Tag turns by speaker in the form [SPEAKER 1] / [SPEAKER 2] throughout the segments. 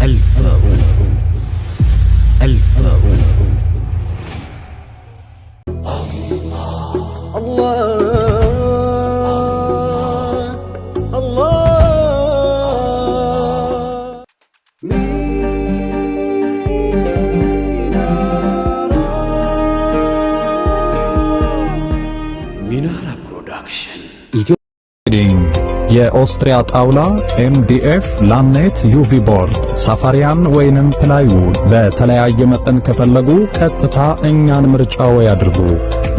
[SPEAKER 1] الفاروق، الفاروق.
[SPEAKER 2] الله الله.
[SPEAKER 1] ሚናራ ፕሮዳክሽን።
[SPEAKER 3] የኦስትሪያ ጣውላ፣ MDF፣ laminate፣ UV board፣ ሳፋሪያን ወይንም plywood በተለያየ መጠን ከፈለጉ ቀጥታ እኛን ምርጫዎ ያድርጉ።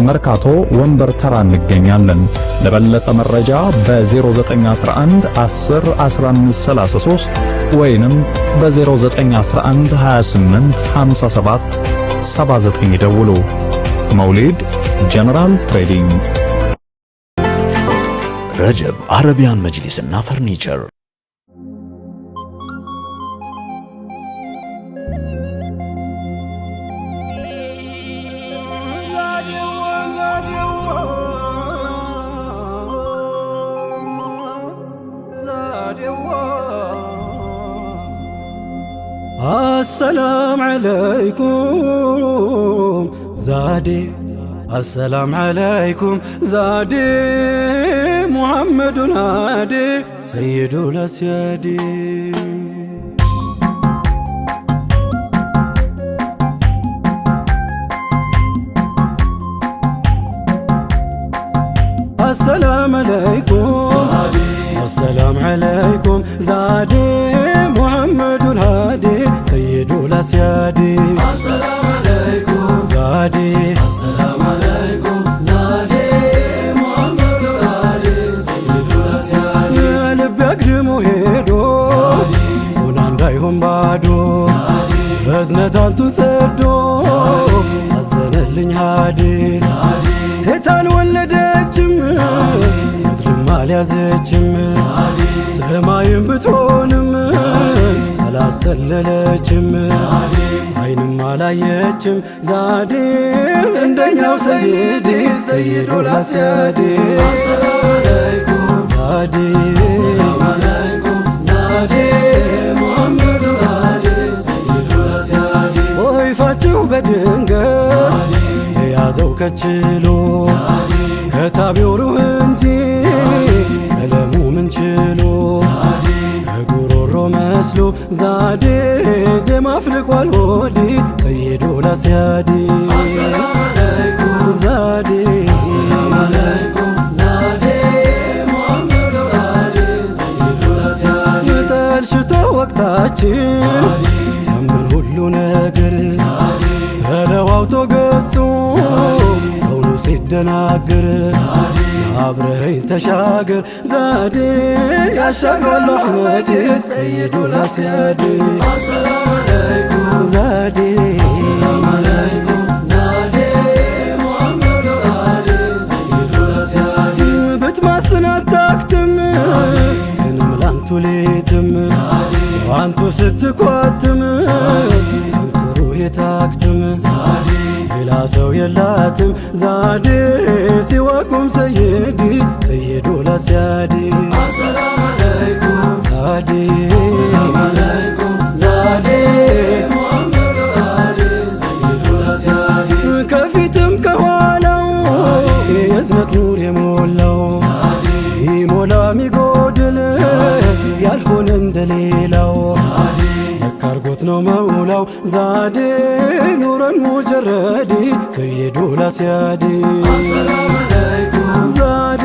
[SPEAKER 3] መርካቶ ወንበር ተራ እንገኛለን። ለበለጠ መረጃ በ0911 10 1533 ወይንም በ0911 28 57 79 ይደውሉ። መውሊድ ጀነራል ትሬዲንግ።
[SPEAKER 4] ረጀብ አረቢያን መጅሊስና ፈርኒቸር።
[SPEAKER 2] ዛዴዋ ዛዴዋ ዛዴዋ፣ السلام عليكم زادي، السلام عليكم زادي، محمد الهادي سيد الأسياد. السلام عليكم، السلام عليكم زادي، محمد الهادي سيد الأسياد.
[SPEAKER 5] السلام عليكم
[SPEAKER 2] زادي،
[SPEAKER 5] السلام عليكم زادي، محمد الهادي سيد الأسياد.
[SPEAKER 2] ልብ አግድሞ ሄዶ ሆና እንዳይሆን ባዶ፣ እዝነት አንቱን ሰዶ አዘነልኝ ሃዲ። ሴት አልወለደችም፣ ምድርም አልያዘችም፣ ሰማይም ብትሆንም አላስጠለለችም፣ አይንም አላየችም ዛዴ እንደኛው ሰይዲ ሰይዱል አስያዲ።
[SPEAKER 5] السلام عليكم
[SPEAKER 2] ዛዴ፣
[SPEAKER 5] السلام عليكم زادي، محمد الهادي سيد الأسياد.
[SPEAKER 2] ጦይፋችሁ በድንገት የያዘው ከችሎ፣ ከታቢው ሩህ እንጂ ቀለሙ ምን ችሎ፣ ከጉሮሮ መስሎ ዛዴ ዜማ አፍልቋል ሆዲ ሰይዱል አስያዲ።
[SPEAKER 5] السلام عليكم
[SPEAKER 2] ዛዴ፣
[SPEAKER 5] السلام عليكم زادي، محمد الهادي سيد الأسياد.
[SPEAKER 2] ጠልሽቶ ወቅታችን ሲያምን ሁሉ ነገር ተለዋውጦ ገጹ ከውኑ ሲደናግር፣ አብረኸኝ ተሻገር ዛዴ ያሻግራል አሕመድ ሰይዱል አስያድ።
[SPEAKER 5] السلام عليكم
[SPEAKER 2] ዛዴ፣
[SPEAKER 5] السلام عليكم زادي، محمد الهادي سيد الأسياد.
[SPEAKER 2] ብትማስን አታክትም እንም ላንቱ ሌትም አንቱ ስትኳትም አንቱ ሩሄ ታክትም፣ ሌላ ሰው የላትም ዛዴ ሲዋኩም ሰይዲ ሰይዱል አስያዲ።
[SPEAKER 5] السلام عليكم
[SPEAKER 2] ዛዴ፣
[SPEAKER 5] السلام عليكم زادي، محمد الهادي سيد الأسياد.
[SPEAKER 2] ከፊትም ከኋላው የእዝነት ኑር የሞላው፣ ይሞላ ሚጎድል ያልሆነ እንደሌላው፣ ለካርጎት ነው መውላው ዛዴ ኑረን ሙጀረዲ ሰይዱል አስያዲ።
[SPEAKER 5] السلام عليكم
[SPEAKER 2] ዛዴ፣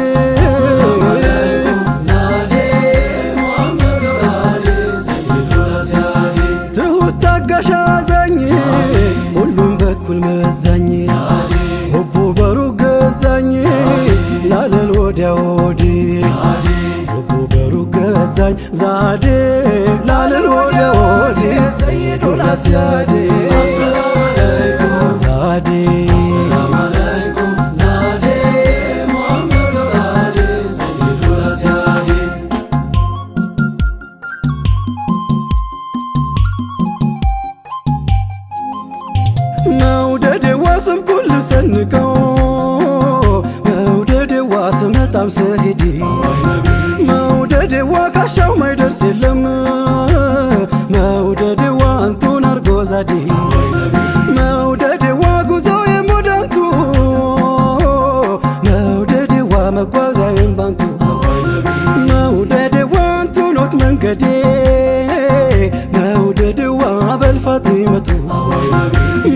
[SPEAKER 5] السلام عليكم زادي، محمد الهادي سيد الأسياد.
[SPEAKER 2] ትሁት ታጋሽ አዛኝ ሁሉም በኩል መዛኝ፣ ሁቡ በሩቅ ገዛኝ ላለል ወዲያ ወዲህ፣ ሁቡ በሩቅ ገዛኝ ዛዴ ላለል ወዲያ ወዲህ ሰይዱል አስያዲ።
[SPEAKER 5] السلام عليكم
[SPEAKER 2] ዛዴ፣
[SPEAKER 5] السلام عليكم زادي، محمد الهادي سيد الأسياد.
[SPEAKER 2] መውደድ ዋስም ኩል ሰንቀው፣ መውደድ ዋስመጣም ሰሂዲ፣ መውደድ ዋ ካሻው ማይደርስ የለም መውደድ። መውደዴ መውደድዋ በልፋጢመቱ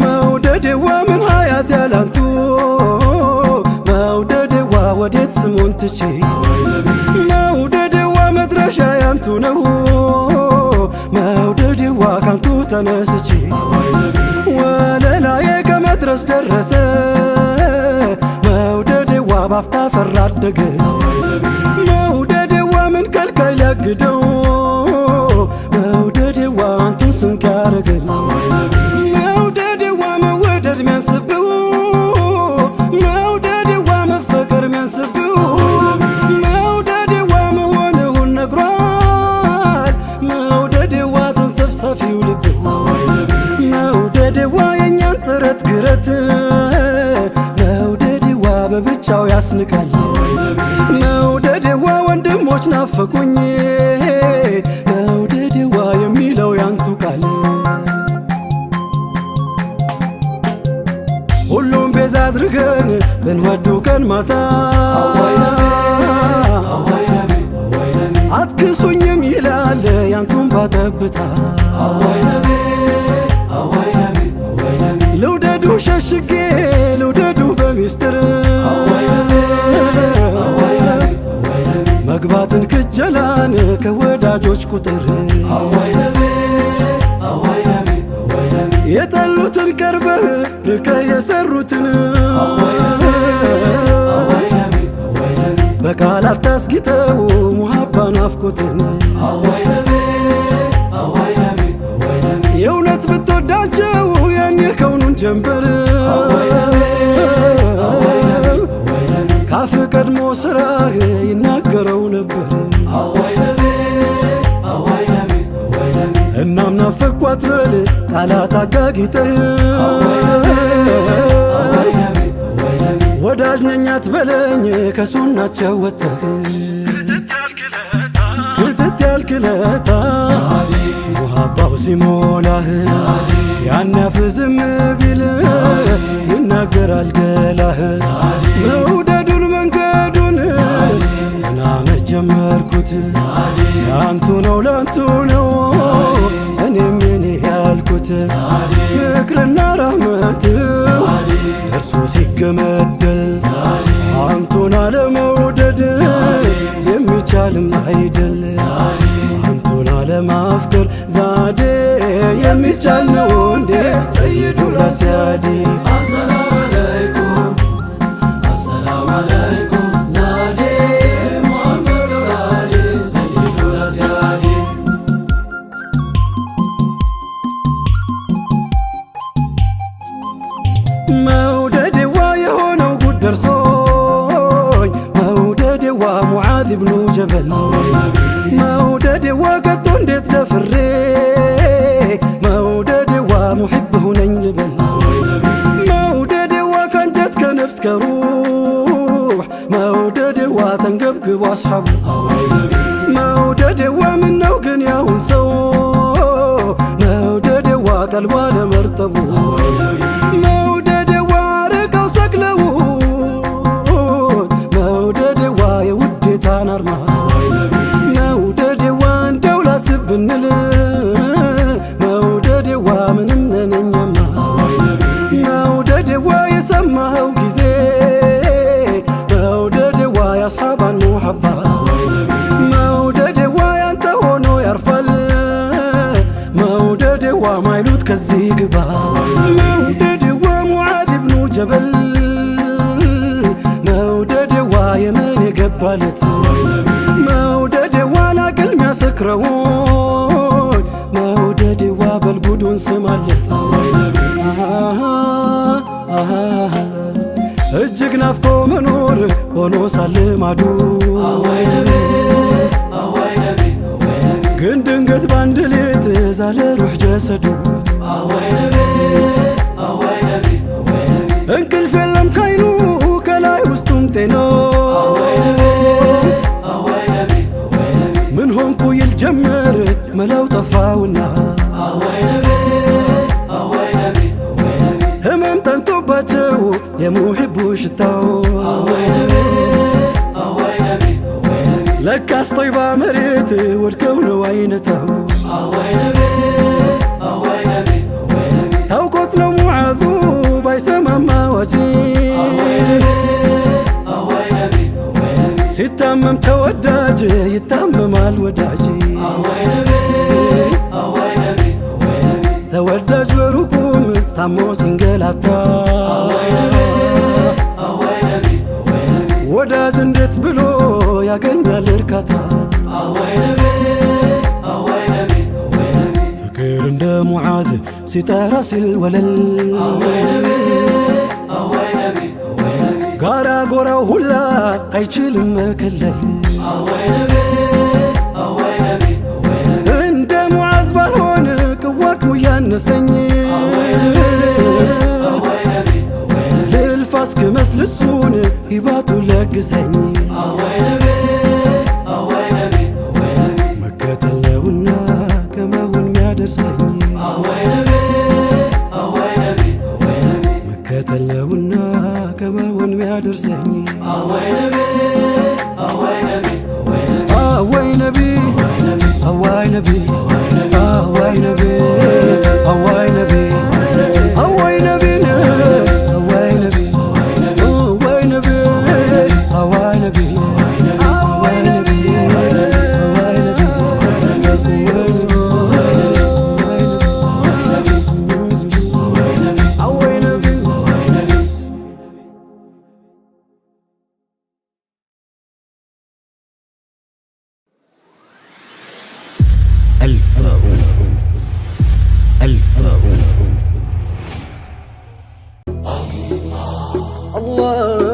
[SPEAKER 2] መውደድዋ ምን ሀያት ያላንቱ መውደድዋ ወዴት ስሙን ትቼ መውደድዋ መድረሻ ያንቱ ነው መውደድዋ ካንቱ ተነስቼ ወለላዬ ከመድረስ ደረሰ መውደድዋ ባፍታ ፈራ አደገ መውደድዋ ምን ከልካይ ሊያግደው መውደድዋ አንቱን ስንቅ ያረገ መውደድዋ መወደድ ሚያንስብው መውደድዋ መፈቀር ሚያንስብው መውደድዋ መሆንሁን ነግሯል መውደድዋ ተንሰፍሳፊው ልብ መውደድዋ የእኛን ጥረት ግረት መውደድዋ በብቻው ያስንቃል መውደድዋ ወንድሞች ናፈቁኝ መውደድዋ የሚለው ያንቱ ቃል ሁሉም ቤዛ አድርገን ብንወዱ ቀን ማታ አትክሱኝም ይላል ያንቱን ባጠብታ ልውደዱ ሸሽጌ ልውደዱ በሚስጥር መግባትን ክጀላን ከወዳጆች ቁጥር የጠሉትን ቀርበህ ርቀህ የሰሩትን በቃላት ታስጊጠው ሙሀባ ናፍቆትን የእውነት ብትወዳቸው ያኔ ከውኑን ጀንበር ካፍ ቀድሞ ስራህ ይናገረው ነበር። እናም ናፈኳት በል ቃላት አጋጊጠህ ወዳጅ ነኝ አትበለኝ ከሱናቸው ወጥተህ ክትት ያልክለታ ሙሀባው ሲሞላህ ያናፍ ዝም ቢል ይናገራል ገላህ መውደዱን መንገዱን ምናምን ጀመርኩት ያንቱ ነው ላንቱ ነው እኔም የኔ ያልኩት ፍቅርና ራህመት እርሱ ሲገመደል አንቱን አለመውደድ የሚቻልም አይደል አንቱን አለማፍቀር ዛዴ የሚቻል ነው እንዴ ሰይዱል አስያዴ
[SPEAKER 5] አሰላም አለይኩም አሰላም አለይኩም ዛዴ ሙሐመድ ወላዴ ሰይዱል አስያዴ።
[SPEAKER 2] መውደድዋ የሆነው ጉድ ደርሶኝ መውደድዋ ሙዓዝ ብኑ ጀበል መውደድዋ ከቶ እንዴት ደፍሬ መውደድዋ ሙሒብ ሁነኝ ልበል መውደድዋ ከአንጀት ከነፍስ ከሩሕ መውደድዋ ተንገብግቦ አስሓቡ መውደድዋ ምነው ግን ያውን ሰው መውደድዋ ቀልቧ ለመርጠቡ መውደድዋ ርቀው ሰቅለውት መውደድዋ የውዴታን አርማ መውደድዋ እንደው ላስብ ብንል መውደድዋ ምንም ነን እኛማ መውደድዋ የሰማኸው ጊዜ መውደድዋ ያስሓባን ሙሐባ መውደድዋ ያንተ ሆኖ ያርፋል መውደድዋ ማይሉት ከዚህ ግባ መውደድዋ ሙዓዝ ብኑ ጀበል መውደድዋ የመን የገባለት መውደድዋ ላቅል ሚያሰክረውን መውደድዋ በልጉዱን ስማለት እጅግ ናፍቆ መኖር ሆኖ ሳለ ማዱ ግን ድንገት ባንድ ሌት ዛለ ሩሕ ጀሰዱ እንቅልፍ የለም ካይኑ ከላይ ውስጡም ጤና ምን ሆንኩ ይል ጀመር መላው ጠፋውና ህመም ጠንቶባቸው የሙሒቡ ሽታው ለካስ ጦይባ መሬት ወድቀው ነው አይነ ሲታመም ተወዳጅ ይታመማል ወዳጅ። ተወዳጅ በሩቁም ታሞ ሲንገላታ ወዳጅ እንዴት ብሎ ያገኛል እርካታ? ፍቅር እንደ ሙዓዝ ሲጠራ ሲል ወለል ጋራ ጎራው ሁላ አይችልም መከለል። እንደ ሙዓዝ ባልሆን ቅዋቅሙ ያነሰኝ ልልፋ እስክመስል እሱን ሂባቱ ለግሰኝ። መከተል ነውና ከመሆን ሚያደርሰኝ፣ መከተል ነውና ከመሆን ሚያደርሰኝ። አወይ ነቢ፣ አወይ ነቢ፣ አወይ ነቢ፣ አወይ ነቢ፣ አወይ ነቢ፣ አወይ ነቢ፣ አወይ ነቢ፣ አወይ ነቢ፣ አወይ ነቢ፣ አወይ ነቢ፣ አወይ ነቢ።
[SPEAKER 4] الفاروق، الفاروق.
[SPEAKER 2] الله.